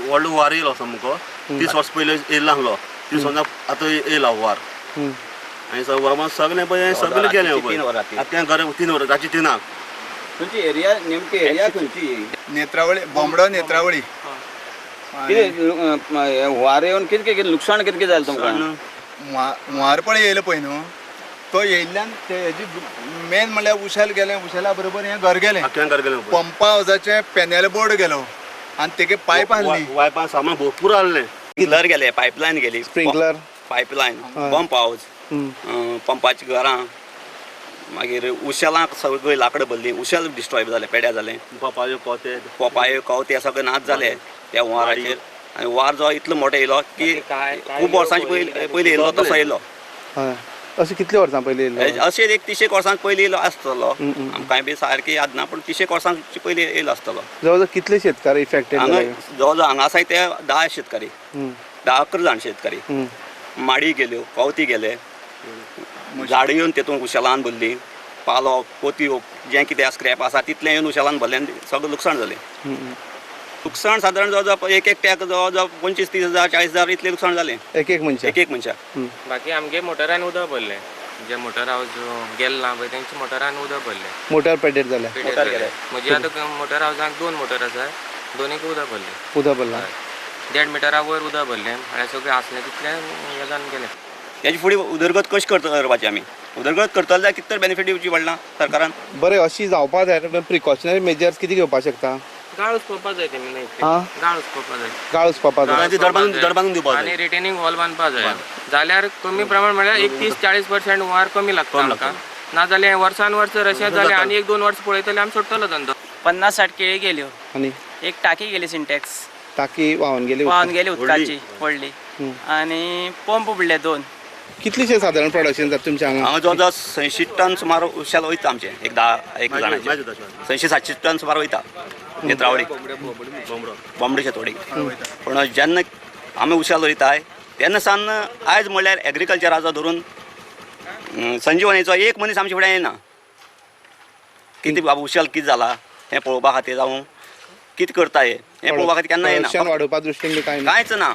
व्हडलो हुंवार येयलो सामको. 30 वर्सां पयलीं येयलो आसलो, 30 वर्सां आतां येयला हुंवार. आनी हुंवार सगळें पळय सगळें गेलें. रातचीं 3 पळय वरां ती. आतां तें घर 3 वरां, रातची 3क. तुमची एरिया, नेमकी एरिया खंयची? नेत्रावळी, बोंबडो नेत्रावळी. कितें हुंवार येवन कितें कितें लुकसाण कितें कितें जालें तुमकां? हुंवार पळय येयलो पळय न्हू, तो येयल्ल्यान ते हेजी मेन म्हणल्यार उशेल गेलें, उशेला बरोबर हें घर गेलें. आख्यान घर गेलें पळय. पंपा हावजाचें पॅनल बोर्ड गेलो आनी तेगे पायप आहली. वायपां सामान भरपूर आहलें. पिलर गेले, पायपलायन गेली. स्प्रिंकलर. पायपलायन, पंप हावज, पंपाची घरां, मागीर उशेलांक सगळीं लाकडां भरलीं, उशेल डिस्ट्रॉय जालें, पेड्यार जालें. पोपायो, कोते. पोपायो, कवते सगळे नाच जाले त्या हुंवाराचेर. आनी हुंवार जो इतलो मोठो येयलो की खूब वर्सांचे पयलीं पयलीं येयलो तसो येयलो. हय, अशें कितले वर्सां पयलीं येयल्लो? अशें एक 30 एक वर्सां पयलीं येयलो आसतलो. आमकांय बी सारकी याद ना, पूण 30 एक वर्सांचे पयलीं येयलो आसतलो. जवळ जवळ कितले शेतकार इफेक्टेड हांगा जाले? जवळ जवळ हांगा आसाय ते 10 शेतकारी, 10-11 जाण शेतकारी. माडी गेल्यो, कवती गेले, झाडां येवन तेतून उशेलान भरली, पालो पोतयो जें कितें स्क्रॅप आसा तितलें येवन उशेलान भरलें आनी सगळें लुकसाण जालें. लुकसाण सादारण जवळ जवळ एक एकट्याक जवळ जवळ 25-30 हजार, 40 हजार इतलें लुकसाण जालें. एक एक मनशाक? एक एक मनशाक. बाकी आमगे मोटरान उदक भरलें. जे मोटर हावज गेल ना पळय, तेंच्या मोटरान उदक भरलें. मोटर पेड्डेर जाल्या? पेड्डेर मोटर जालें. गेलें. म्हजी आतां मोटर हावजाक दोन मोटर आसा, दोनीक उदक भरलें. उदक भरलां? 1.5 मिटरा वयर उदक भरलें म्हळ्यार सगळें आसलें तितलें हें जावन गेलें. तेजे फुडें उदरगत कशी करपाची आमी? उदरगत करतले जाल्यार कितें तरी बेनिफीट दिवची पडना सरकारान? बरें, अशी जावपा जाय प्रिकॉशनरी मेजर्स कितें घेवपाक शकता? गाळ उसपोवपा जाय तेमी न्हय? आं? गाळ उसपोवपा जाय. गाळ उसपावपा जाय. ती धड बांदून दिवपाक जाय. आनी रिटेनिंग हॉल बांदपा जाय, जाल्यार कमी प्रमाण म्हळ्यार एक 30-40% हुंवार कमी लागता आमकां. नाजाल्यार वर्सान वर्स जर अशें जालें आनी एक दोन वर्स पळयतले आमी, सोडटलो धंदो. 50-60 केळी गेल्यो. आनी? एक टाकी गेली, सिंटेक्स. टाकी व्हांवन गेली? व्हांवन गेली उदकाची व्हडली. आनी पंप बुडले दोन. कितलेशें सादारण प्रोडक्शन जाता तुमच्या हांगा? हांगा जवळ जवळ 180 टन सुमार उशेल वयता आमचें, एक 10 एक मागीर जाणांचें. 180-700 टन सुमार वयता नेत्रावळी, बोंबडो. बांबडे शेतवडीक. पूण जेन्ना आमी उशेल वयताय तेन्ना सावन आयज म्हणल्यार एग्रीकल्चराचो धरून संजीवनीचो एक मनीस आमचे फुडें येना. कितें बाबा उशेल कितें जाला हें पळोवपा खातीर, जावं कितें करता हें हें पळोवपा खातीर केन्ना येना. प्रोडक्शन वाडोवपा दृश्टीन बी कांय ना? कांयच ना.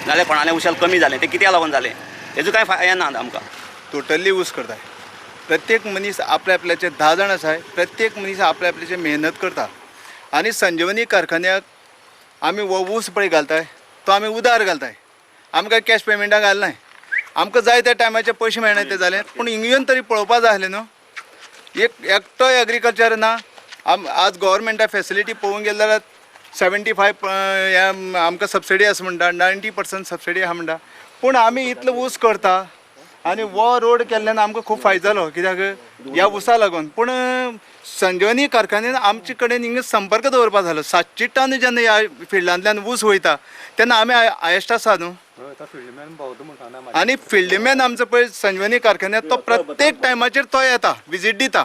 नाल्यार कोणालें उशेल कमी जालें, तें कित्याक लागून जालें, हेजो कांय हें ना आमकां. टोटली ऊस करताय. प्रत्येक मनीस आपल्या आपल्याचे, 10 जाण आसाय, प्रत्येक मनीस आपल्या आपल्याचे मेहनत करता. आनी संजीवनी कारखान्याक आमी हो ऊस पळय घालताय तो आमी उदार घालताय. आमकां कॅश पेमेंटाक घालनाय. आमकां जाय त्या टायमाचे पयशे मेळना ते जालें, पूण हिंगा येवन तरी पळोवपा जाय आसलें न्हू. एक एकटोय एग्रीकल्चर ना. आज गोवोरमेंटा फेसिलिटी पळोवंक गेले जाल्यार 75 हे आमकां सबसिडी आसा म्हणटा, 90% सबसिडी आहा म्हणटा, पूण आमी इतलो ऊस करता आनी हो रोड केल्ल्यान आमकां खूब फायदो जालो, कित्याक ह्या ऊसा लागून. पूण संजीवनी कारखान्यान आमचे कडेन हिंगा संपर्क दवरपा जालो. 700 टन जेन्ना ह्या फिल्डांतल्यान ऊस वयता तेन्ना आमी हायेस्ट आसा न्हू. आनी फिल्डमॅन आमचो पळय संजीवनी कारखान्यात, तो प्रत्येक टायमाचेर तो येता, विजीट दिता.